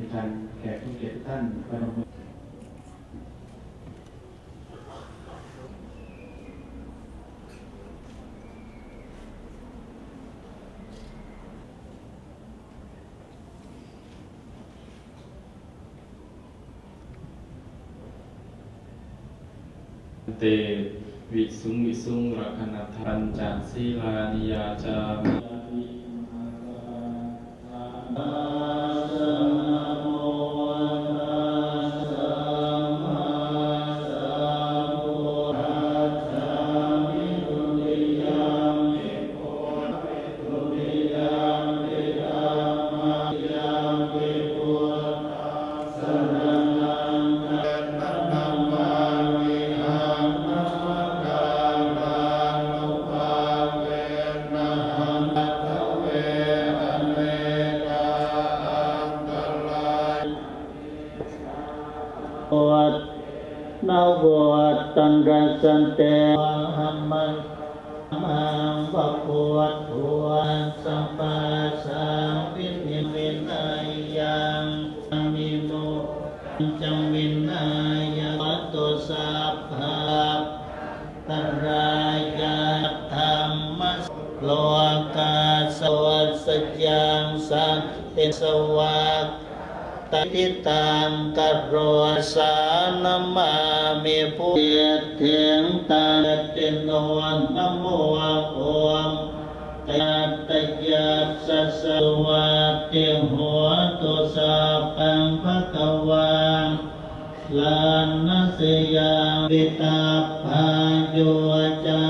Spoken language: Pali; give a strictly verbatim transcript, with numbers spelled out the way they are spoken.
เรียนเชิญแขกผู้เกียรติทุกท่านประนมมือ Te visuṃ visuṃ rakkhaṇatthā pañca sīlāni yācāma. Navuttarasate ahaṃ maṃ pabuddho sabbāsaṃ vinimmayaṃ vimuttam ca vinaya hotu sabba antarāyā dhammas lokassa sayaṃ santi svak tatiṭṭhitaṃ karomi sā namāmi buddhaṃ. Iddhiṃ taṃ tino namo om tayassa suvatthi hotu sabbaṃ bhagavā saranaseyyaṃ vitabbā yo ca